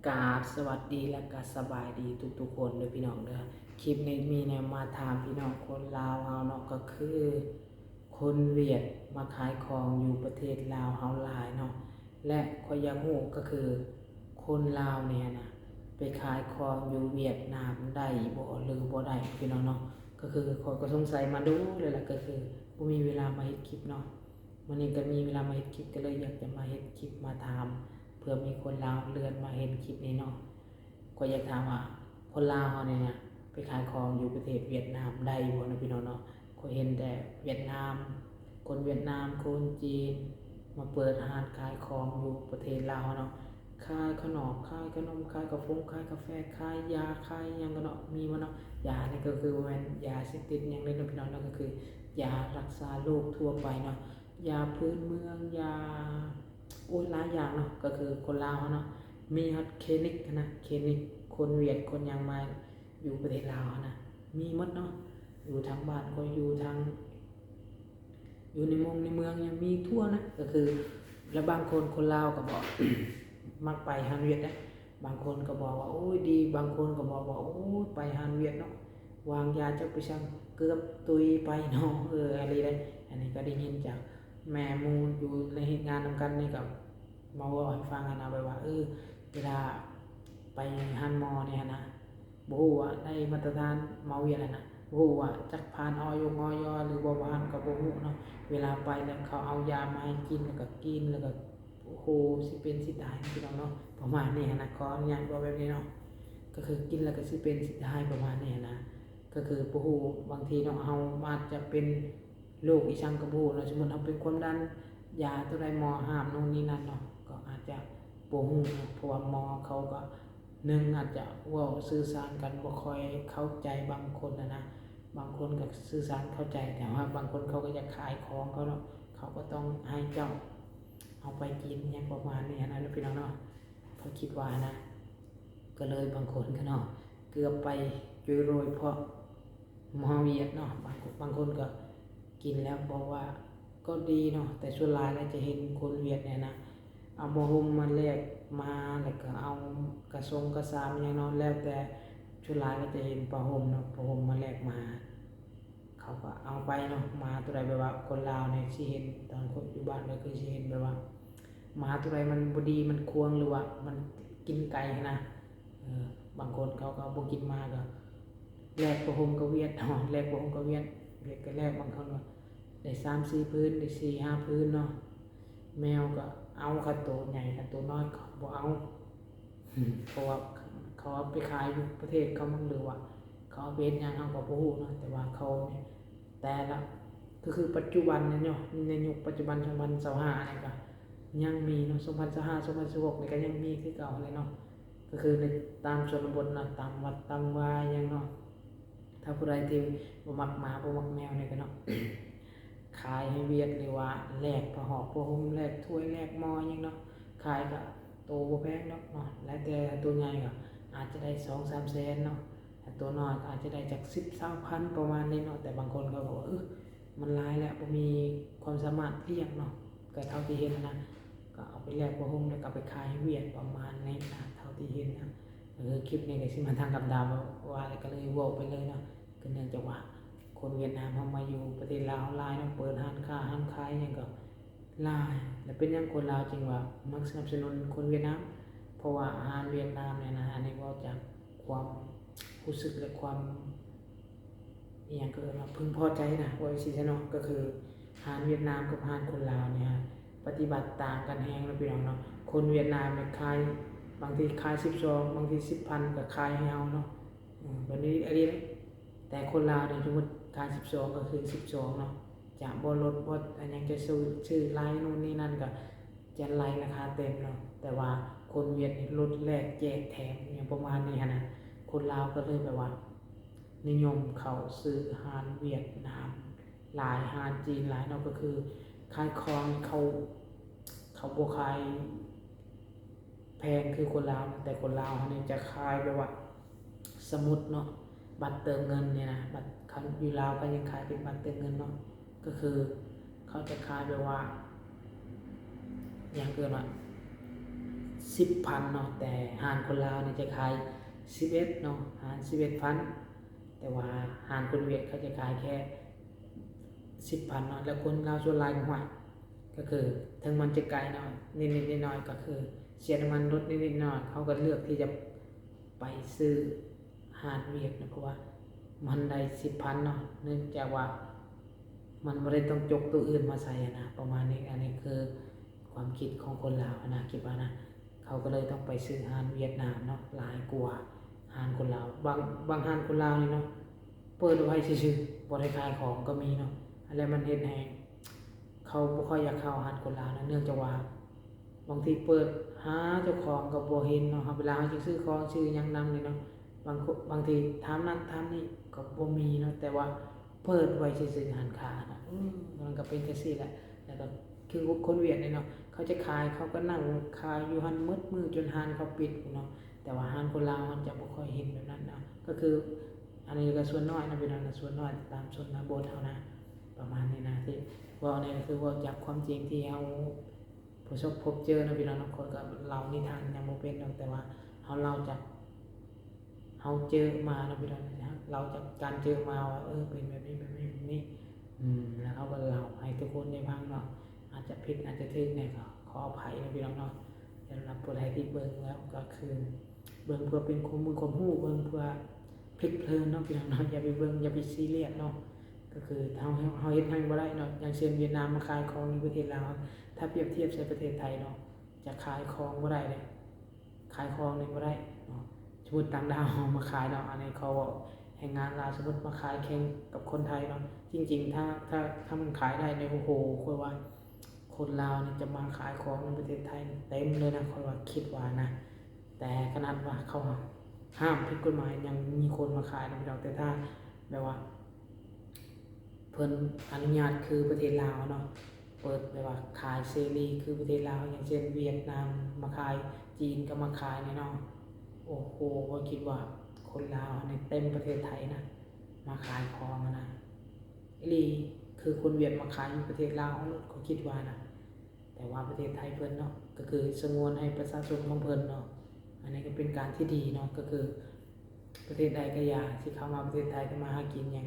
ກາບສະຫວັດດີ ແລະກະສະບາຍດີທຸກໆຄົນເດີພີ່ນ້ອງເດີ. ຄລິບນີ້ມີແນວມາຖາມພີ່ນ້ອງຄົນລາວເຮົາເນາະ ກໍຄືຄົນຫວຽດມາຂາຍຂອງຢູ່ປະເທດລາວເຮົາຫຼາຍເນາະ ແລະຂ້ອຍຢາກຮູ້ກໍຄືຄົນລາວນີ້ຫັ້ນນະ ໄປຂາຍຂອງຢູ່ຫວຽດນາມໄດ້ບໍ່ ຫຼືບໍ່ໄດ້ພີ່ນ້ອງເນາະ. ກໍຄືຂ້ອຍກໍສົງໄສມາດົນແລ້ວລະ ກໍຄືບໍ່ມີເວລາມາເຮັດຄລິບເນາະ. ມື້ນີ້ກໍມີເວລາມາເຮັດຄລິບ ກໍເລີຍຢາກຈະມາເຮັດຄລິບມາຖາມ ເພື່ອມີຄົນລາວເລື່ອນມາເຫັນຄລິບນີ້ເນາະ. ຂ້ອຍຢາກຖາມວ່າ ຄົນລາວເຮົານີ້ນະ ໄປຂາຍຂອງຢູ່ປະເທດຫວຽດນາມໄດ້ບໍ່ເນາະພີ່ນ້ອງເນາະ? ຂ້ອຍເຫັນແຕ່ຫວຽດນາມ ຄົນຫວຽດນາມ ຄົນຈີນ ມາເປີດຮ້ານຂາຍຂອງຢູ່ປະເທດລາວເຮົາເນາະ. ຂາຍຂະໜອມ ຂາຍຂະໜົມ ຂາຍກາຟົງ ຂາຍກາແຟ ຂາຍຢາ ຂາຍຫຍັງກໍເນາະ ມີໝົດເນາະ. ຢານີ້ກໍຄືບໍ່ແມ່ນຢາເສບຕິດຫຍັງເລີຍເນາະພີ່ນ້ອງເນາະ ກໍຄືຢາລັກສາໂລກທົ່ວໄປເນາະ ຢາພື້ນເມືອງ ຢາ ໂອ້ຍ ຫຼາຍຢ່າງເນາະ. ກໍຄືຄົນລາວເຮົາເນາະ ມີຮອດຄລີນິກຫັ້ນນະ ຄລີນິກ ຄົນຫວຽດຄົນຫຍັງມາຢູ່ປະເທດລາວຫັ້ນນະ ມີໝົດເນາະ. ຢູ່ທາງບ້ານຂ້ອຍ ຢູ່ທາງ ຢູ່ໃນມົງໃນເມືອງຫຍັງມີທົ່ວນະ. ກໍຄື ແລະບາງຄົນ ຄົນລາວກໍບອກ ມັກໄປຮ້ານຫວຽດເດ້ ບາງຄົນກໍບອກວ່າ ໂອ້ຍ ດີ ບາງຄົນກໍບອກວ່າ ໂອ້ຍ ໄປຮ້ານຫວຽດເນາະ ວາງຢາເຈົ້າໄປຊັ້ນ ເກືອບຕຸຍໄປເນາະ. ເອີ ອີ່ຫຼີເດ້ ອັນນີ້ກໍໄດ້ຍິນຈາກແມ່ໝູ່ຢູ່ໃນເຮັດງານນຳກັນນີ້ກໍມາເວົ້າໃຫ້ຟັງຫັ້ນນະ ແບບວ່າ ເອີ ເວລາໄປຮ້ານໝໍນີ້ຫັ້ນນະ ບໍ່ຮູ້ວ່າໄດ້ມາດຕະຖານໝໍຫວຽດຫັ້ນນະ ບໍ່ຮູ້ວ່າຈັກຜ່ານ ອອຍ ອອຍ ຫຼືບໍ່ຜ່ານກໍບໍ່ຮູ້ເນາະ. ເວລາໄປແລ້ວເຂົາເອົາຢາມາໃຫ້ກິນ ແລ້ວກໍກິນ ແລ້ວກໍ ໂອ້ໂຫ ຊິເປັນຊິຕາຍພີ່ນ້ອງເນາະ ປະມານນີ້ຫັ້ນນະ. ຂໍອະນຸຍາດເວົ້າແບບນີ້ເນາະ ກໍຄືກິນແລ້ວກໍຊິເປັນຊິຕາຍ ປະມານນີ້ຫັ້ນນະ. ກໍຄືບໍ່ຮູ້ ບາງທີເນາະ ເຮົາອາດຈະເປັນໂລກອີ່ຫຍັງກໍບໍ່ຮູ້ເນາະ. ສົມມຸດເຮົາເປັນຄວາມດັນ ຢາຕົວໃດໝໍຫ້າມໂນ່ນນີ້ນັ້ນເນາະ ກໍອາດຈະບໍ່ຮູ້ເນາະ ເພາະວ່າໝໍເຂົາກໍ ໜຶ່ງ ອາດຈະເວົ້າສື່ສານກັນບໍ່ຄ່ອຍເຂົ້າໃຈບາງຄົນຫັ້ນນະ. ບາງຄົນກໍສື່ສານເຂົ້າໃຈ ແຕ່ວ່າບາງຄົນເຂົາກໍຢາກຂາຍຂອງເຂົາເນາະ ເຂົາກໍຕ້ອງໃຫ້ເຈົ້າເອົາໄປກິນຫຍັງປະມານນີ້ຫັ້ນນະພີ່ນ້ອງເນາະ. ເຂົາຄິດວ່າຫັ້ນນະ ກໍເລີຍບາງຄົນກໍເນາະ ເກືອບໄປຈຸຍໂລຍເພາະ ໝໍຫວຽດເນາະ. ບາງຄົນ ບາງຄົນກໍກິນແລ້ວບອກວ່າກໍດີເນາະ ແຕ່ສ່ວນຫຼາຍແລ້ວຈະເຫັນຄົນຫວຽດນີ້ນະ ເອົາຜ້າຫົ່ມມາແລກມາ ແລ້ວກໍເອົາກະສົງກະສາມຫຍັງເນາະ ແລ້ວແຕ່ ສ່ວນຫຼາຍກໍຈະເຫັນຜ້າຫົ່ມເນາະ ຜ້າຫົ່ມມາແລກມາ ເຂົາກໍເອົາໄປເນາະ. ໝາຕົວໃດ ແບບວ່າຄົນລາວນີ້ຊິເຫັນຕອນຄົນຢູ່ບ້ານກໍຄືຊິເຫັນແບບວ່າ ໝາຕົວໃດມັນບໍ່ດີ ມັນຂວາງ ຫຼືວ່າມັນກິນໄກ່ຫັ້ນນະ ເອີ ບາງຄົນເຂົາກໍບໍ່ກິນໝາ ກໍແລກຜ້າຫົ່ມກັບຫວຽດເນາະ ແລກຜ້າຫົ່ມກັບຫວຽດ ຫວຽດກໍແລກ ບາງຄົນກໍໄດ້ສາມສີ່ຜືນ ໄດ້ສີ່ຫ້າຜືນເນາະ. ແມວກໍເອົາ ຄັນໂຕໃຫຍ່ ຄັນໂຕນ້ອຍກໍບໍ່ເອົາ ເພາະວ່າເຂົາເອົາໄປຂາຍຢູ່ປະເທດເຂົາມັນ ຫຼືວ່າເຂົາເອົາໄປເຮັດຫຍັງເຮົາກໍບໍ່ຮູ້ເນາະ ແຕ່ວ່າເຂົານີ້ ແຕ່ລະ ກໍຄືປັດຈຸບັນນີ້ເນາະ ໃນຍຸກປັດຈຸບັນ ສອງພັນຊາວຫ້ານີ້ກໍຍັງມີເນາະ ສອງພັນຊາວຫ້າ ສອງພັນຊາວຫົກນີ້ກໍຍັງມີຄືເກົ່າຫັ້ນແຫຼະເນາະ. ກໍຄືໃນຕາມຊົນນະບົດເນາະ ຕາມວັດຕາມວາຫຍັງເນາະ ຖ້າຜູ້ໃດທີ່ບໍ່ມັກໝາ ບໍ່ມັກແມວນີ້ກໍເນາະ ຂາຍໃຫ້ຫວຽດ ຫຼືວ່າແລກຜ້າຫອກຜ້າຫົ່ມ ແລກຖ້ວຍແລກໝໍຫຍັງເນາະ ຂາຍກໍໂຕບໍ່ແພງດອກເນາະ ແລ້ວແຕ່ ໂຕໃຫຍ່ກໍອາດຈະໄດ້ສອງສາມແສນເນາະ ຖ້າໂຕນ້ອຍກໍອາດຈະໄດ້ຈັກສິບຊາວພັນປະມານນີ້ເນາະ. ແຕ່ບາງຄົນກໍບອກວ່າ ເອີ ມັນຫຼາຍແລ້ວ ບໍ່ມີຄວາມສາມາດລ້ຽງເນາະ ກໍເທົ່າທີ່ເຫັນນະ ກໍເອົາໄປແລກຜ້າຫົ່ມ ແລ້ວກໍເອົາໄປຂາຍໃຫ້ຫວຽດປະມານນີ້ນະ ເທົ່າທີ່ເຫັນນະ. ເອີ ຄລິບນີ້ກໍຊິມາທາງຄຳຖາມວ່າ ວ່າແລ້ວກໍເລີຍເວົ້າໄປເລີຍເນາະ ກໍເນື່ອງຈາກວ່າຄົນຫວຽດນາມເຮົາມາຢູ່ປະເທດລາວເຮົາຫຼາຍເນາະ ເປີດຮ້ານຄ້າຮ້ານຂາຍຫຍັງກໍຫຼາຍ ແລ້ວເປັນຫຍັງຄົນລາວຈຶ່ງວ່າມັກສະໜັບສະໜູນຄົນຫວຽດນາມ ເພາະວ່າອາຫານຫວຽດນາມນີ້ນະ ອັນນີ້ເວົ້າຈາກຄວາມຮູ້ສຶກ ແລະ ຄວາມ ອີ່ຫຍັງ ເຂົາເອີ້ນວ່າເພິ່ງພໍໃຈນະ ເວົ້າຈັ່ງຊີ້ຊະເນາະ ກໍຄື ອາຫານຫວຽດນາມກັບອາຫານຄົນລາວນີ້ ປະຕິບັດຕ່າງກັນແຮງເນາະພີ່ນ້ອງເນາະ. ຄົນຫວຽດນາມນີ້ຂາຍ ບາງທີຂາຍສິບສອງ ບາງທີສິບພັນກໍຂາຍໃຫ້ເຮົາເນາະ ເອີ ແບບນີ້ອີ່ຫຼີເດ້. ແຕ່ຄົນລາວນີ້ ສົມມຸດຂາຍສິບສອງກໍຄືສິບສອງເນາະ ຈະບໍ່ລົດ ບໍ່ອັນຫຍັງ ຈະຊື້ ຊື້ຫຼາຍໂນ່ນນີ້ນັ້ນກໍຈະໄລ່ລາຄາເຕັມເນາະ. ແຕ່ວ່າຄົນຫວຽດນີ້ລົດແລກແຈກແຖມຫຍັງປະມານນີ້ຫັ້ນນະ. ຄົນລາວກໍເລີຍແບບວ່າ ນິຍົມເຂົ້າຊື້ຮ້ານຫວຽດນາມຫຼາຍ ຮ້ານຈີນຫຼາຍເນາະ ກໍຄືຂາຍຂອງເຂົາ ເຂົາບໍ່ຂາຍແພງຄືຄົນລາວນະ ແຕ່ຄົນລາວເຮົານີ້ຈະຂາຍແບບວ່າ ສະໝຸດເນາະ ບັດເຕີມເງິນນີ້ນະ ບັດ ຄັນຢູ່ລາວເຂົາຍັງຂາຍເປັນບັດເຕີມເງິນເນາະ ກໍຄືເຂົາຈະຂາຍແບບວ່າ ຫຍັງເອີ້ນວ່າ ສິບພັນເນາະ ແຕ່ຮ້ານຄົນລາວນີ້ຈະຂາຍສິບເອັດເນາະ ຮ້ານສິບເອັດພັນ ແຕ່ວ່າຮ້ານຄົນຫວຽດເຂົາຈະຂາຍແຄ່ສິບພັນເນາະ ແລ້ວຄົນລາວສ່ວນຫຼາຍກໍ ຫ້ວຍ ກໍຄືເຖິງມັນຈະໄກເນາະ ນິດໆໜ້ອຍໆ ກໍຄືເສຍນ້ຳມັນລົດນິດໆໜ້ອຍໆ ເຂົາກໍເລືອກທີ່ຈະໄປຊື້ຮ້ານຫວຽດເນາະ ເພາະວ່າມັນໄດ້ສິບພັນເນາະ ເນື່ອງຈາກວ່າມັນບໍ່ໄດ້ຕ້ອງຈົກໂຕອື່ນມາໃສ່ຫັ້ນນະ ປະມານນີ້ ອັນນີ້ຄື ຄວາມຄິດຂອງຄົນລາວນະ ຄິດວ່ານະ ເຂົາກໍເລີຍຕ້ອງໄປຊື້ຮ້ານຫວຽດນາມເນາະ ຫຼາຍກວ່າຮ້ານຄົນລາວ ບາງ ບາງຮ້ານຄົນລາວນີ້ເນາະ ເປີດໄວ້ຊື່ໆ ບໍ່ໄດ້ຂາຍຂອງກໍມີເນາະ ອັນແລ້ວມັນເຮັດໃຫ້ເຂົາບໍ່ຄ່ອຍຢາກເຂົ້າຮ້ານຄົນລາວນະ ເນື່ອງຈາກວ່າບາງທີເປີດຫາເຈົ້າຂອງກໍບໍ່ເຫັນເນາະ ເວລາເຮົາຊິຊື້ຂອງຊື້ຫຍັງນຳນີ້ເນາະ ບາງຄົນ ບາງທີຖາມນັ້ນຖາມນີ້ກໍບໍ່ມີເນາະ ແຕ່ວ່າ ເປີດໄວ້ຊື່ໆ ຮ້ານຄ້ານະ ເອີ ມັນກໍເປັນຈັ່ງຊີ້ແຫຼະ ແລ້ວກໍຄືຄົນຫວຽດນີ້ເນາະ ເຂົາຈະຂາຍ ເຂົາກໍນັ່ງຂາຍຢູ່ຫັ້ນໝົດມື້ຈົນຮ້ານເຂົາປິດເນາະ ແຕ່ວ່າຮ້ານຄົນລາວເຮົາຈະບໍ່ຄ່ອຍເຫັນແບບນັ້ນເນາະ ກໍຄື ອັນນີ້ກໍສ່ວນໜ້ອຍເນາະ ພີ່ນ້ອງເນາະ ສ່ວນໜ້ອຍຕາມຊົນນະບົດເຮົານະ ປະມານນີ້ນະ ທີ່ເວົ້ານີ້ກໍຄືເວົ້າຈາກຄວາມຈິງທີ່ເຮົາ ປະສົບພົບເຈີເນາະ ພີ່ນ້ອງເນາະ ຂ້ອຍກໍເລົ່ານິທານຫຍັງບໍ່ເປັນດອກ ແຕ່ວ່າເຮົາເລົ່າຈາກເຮົາເຈີມາເນາະ ພີ່ນ້ອງ ເລົ່າຈາກການເຈີມາວ່າ ເອີ ເປັນແບບນີ້ ແບບນີ້ ແບບນີ້ ອືມ ແລ້ວເຮົາກໍເລົ່າໃຫ້ທຸກຄົນໄດ້ຟັງເນາະ ອາດຈະຜິດອາດຈະຖືກແດ່ກໍຂໍອະໄພເນາະ ພີ່ນ້ອງເນາະ ສຳລັບຜູ້ໃດທີ່ເບິ່ງແລ້ວກໍຄື ເບິ່ງເພື່ອເປັນຄວາມຮູ້ ຄວາມຮູ້ ເບິ່ງເພື່ອເພີດເພີນເນາະ ພີ່ນ້ອງເນາະ ຢ່າໄປເບິ່ງ ຢ່າໄປຊີຣຽສເນາະ ກໍຄືເຮົາ ເຮົາເຮັດຫຍັງບໍ່ໄດ້ເນາະ ຢ່າງເຊັ່ນຫວຽດນາມມາຂາຍຂອງຢູ່ປະເທດລາວ ຖ້າປຽບທຽບໃສ່ປະເທດໄທເນາະ ຈະຂາຍຂອງບໍ່ໄດ້ເດ້ ຂາຍຂອງນີ້ບໍ່ໄດ້ເນາະ ສົມມຸດຕ່າງດ້າວເຮົາມາຂາຍເນາະ ອັນນີ້ເຂົາເວົ້າແຮງງານລາວ ສົມມຸດມາຂາຍແຂ່ງກັບຄົນໄທເນາະ ຈິງໆ ຖ້າ ຖ້າ ຖ້າມັນຂາຍໄດ້ນີ້ ໂອ້ໂຫ ຂ້ອຍວ່າ ຄົນລາວນີ້ຈະມາຂາຍຂອງໃນປະເທດໄທເຕັມເລີຍນະ ຂ້ອຍວ່າ ຄິດວ່ານະ ແຕ່ຂະໜາດວ່າເຂົາຫ້າມຜິດກົດໝາຍ ຍັງມີຄົນມາຂາຍນະພີ່ນ້ອງ ແຕ່ຖ້າແບບວ່າເພິ່ນອະນຸຍາດຄືປະເທດລາວເນາະ ເປີດແບບວ່າຂາຍເສລີຄືປະເທດລາວ ຢ່າງເຊັ່ນຫວຽດນາມມາຂາຍ ຈີນກໍມາຂາຍນີ້ເນາະ ໂອ້ໂຫ ຂ້ອຍຄິດວ່າຄົນລາວນີ້ເຕັມປະເທດໄທນະ ມາຂາຍຂອງຫັ້ນນະ ອີ່ຫຼີ ຄືຄົນຫວຽດມາຂາຍຢູ່ປະເທດລາວເຮົາໂລດ ຂ້ອຍຄິດວ່ານະ ແຕ່ວ່າປະເທດໄທເພິ່ນເນາະ ກໍຄືສະຫງວນໃຫ້ປະຊາຊົນຂອງເພິ່ນເນາະ ອັນນີ້ກໍເປັນການທີ່ດີເນາະ ກໍຄືປະເທດໃດກໍຢ່າ ຊິເຂົ້າມາປະເທດໄທ ກໍມາຫາກິນຫຍັງ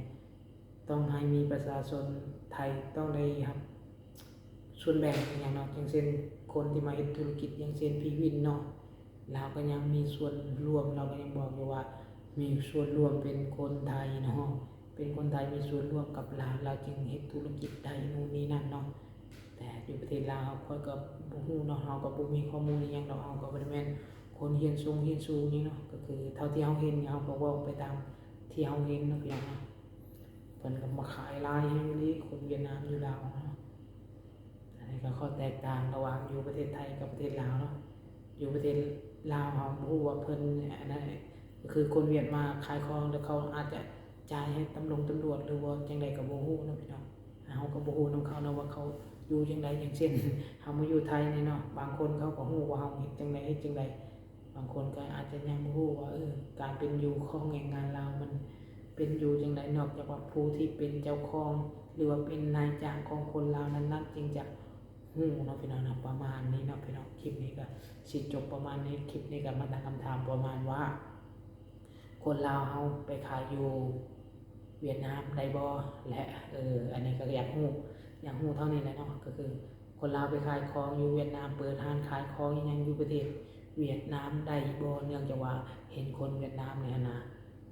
ຕ້ອງໃຫ້ມີປະຊາຊົນໄທຕ້ອງໄດ້ຮັບສ່ວນແບ່ງຫຍັງເນາະ ຢ່າງເຊັ່ນຄົນທີ່ມາເຮັດທຸລະກິດ ຢ່າງເຊັ່ນພີ່ວິນເນາະ ລາວກໍຍັງມີສ່ວນຮ່ວມ ລາວກໍຍັງບອກຢູ່ວ່າມີສ່ວນຮ່ວມເປັນຄົນໄທເນາະ ເປັນຄົນໄທມີສ່ວນຮ່ວມກັບລາວ ລາວຈຶ່ງເຮັດທຸລະກິດໄດ້ໂນ່ນນີ້ນັ້ນເນາະ ແຕ່ຢູ່ປະເທດລາວເຮົາ ຂ້ອຍກໍບໍ່ຮູ້ເນາະ ເຮົາກໍບໍ່ມີຂໍ້ມູນອີ່ຫຍັງດອກ ເຮົາກໍບໍ່ໄດ້ແມ່ນຄົນຮຽນສູງ ຮຽນສູງຫຍັງເນາະ ກໍຄືເທົ່າທີ່ເຮົາເຫັນ ເຮົາກໍເວົ້າໄປຕາມທີ່ເຮົາເຫັນເນາະ ພີ່ນ້ອງເນາະ ເພິ່ນກໍມາຂາຍຫຼາຍແຮງອີ່ຫຼີ ຄົນຫວຽດນາມຢູ່ລາວເນາະ ອັນນີ້ກໍຂໍ້ແຕກຕ່າງລະຫວ່າງຢູ່ປະເທດໄທກັບປະເທດລາວເນາະ ຢູ່ປະເທດລາວເຮົາບໍ່ຮູ້ວ່າເພິ່ນ ອັນນັ້ນ ກໍຄືຄົນຫວຽດມາຂາຍຂອງ ແລ້ວເຂົາອາດຈະຈ່າຍໃຫ້ຕຳລົງຕຳຫຼວດ ຫຼືວ່າຈັ່ງໃດກໍບໍ່ຮູ້ເນາະ ພີ່ນ້ອງ ເຮົາກໍບໍ່ຮູ້ນຳເຂົາເນາະວ່າເຂົາຢູ່ຈັ່ງໃດ ຢ່າງເຊັ່ນເຮົາມາຢູ່ໄທນີ້ເນາະ ບາງຄົນເຂົາກໍຮູ້ວ່າເຮົາເຮັດຈັ່ງໃດ ເຮັດຈັ່ງໃດ ບາງຄົນກໍອາດຈະຍັງບໍ່ຮູ້ວ່າ ເອີ ການເປັນຢູ່ຂອງແຮງງານລາວມັນເປັນຢູ່ຈັ່ງໃດ ນອກຈາກວ່າຜູ້ທີ່ເປັນເຈົ້າຂອງ ຫຼືວ່າເປັນນາຍຈ້າງຂອງຄົນລາວນັ້ນໆ ຈຶ່ງຈະຮູ້ເນາະ ພີ່ນ້ອງເນາະ ປະມານນີ້ເນາະ ພີ່ນ້ອງ ຄລິບນີ້ກໍຊິຈົບປະມານນີ້ ຄລິບນີ້ກໍມາຕັ້ງຄຳຖາມປະມານວ່າ ຄົນລາວເຮົາໄປຂາຍຢູ່ຫວຽດນາມໄດ້ບໍ່ ແລະ ເອີ ອັນນີ້ກໍຢາກຮູ້ ຢາກຮູ້ເທົ່ານີ້ແຫຼະເນາະ ກໍຄືຄົນລາວໄປຂາຍຂອງຢູ່ຫວຽດນາມ ເປີດຮ້ານຂາຍຂອງອີ່ຫຍັງຢູ່ປະເທດຫວຽດນາມໄດ້ບໍ່ ເນື່ອງຈາກວ່າເຫັນຄົນຫວຽດນາມນີ້ຫັ້ນນະ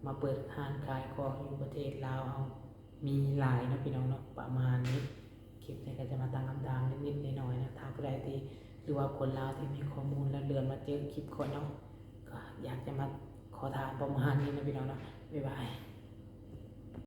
ມາເປີດຮ້ານຂາຍຂອງຢູ່ປະເທດລາວເຮົາ ມີຫຼາຍເນາະ ພີ່ນ້ອງເນາະ ປະມານນີ້ ຄລິບນີ້ກໍຈະມາຕັ້ງຄຳຖາມນິດໆໜ້ອຍໆນະ ຖ້າຜູ້ໃດທີ່ ຫຼືວ່າຄົນລາວທີ່ມີຂໍ້ມູນແລ້ວເລື່ອນມາເຈີຄລິບຂ້ອຍເນາະ ກໍຢາກຈະມາຂໍຖາມປະມານນີ້ນະ ພີ່ນ້ອງເນາະ ບາຍບາຍ.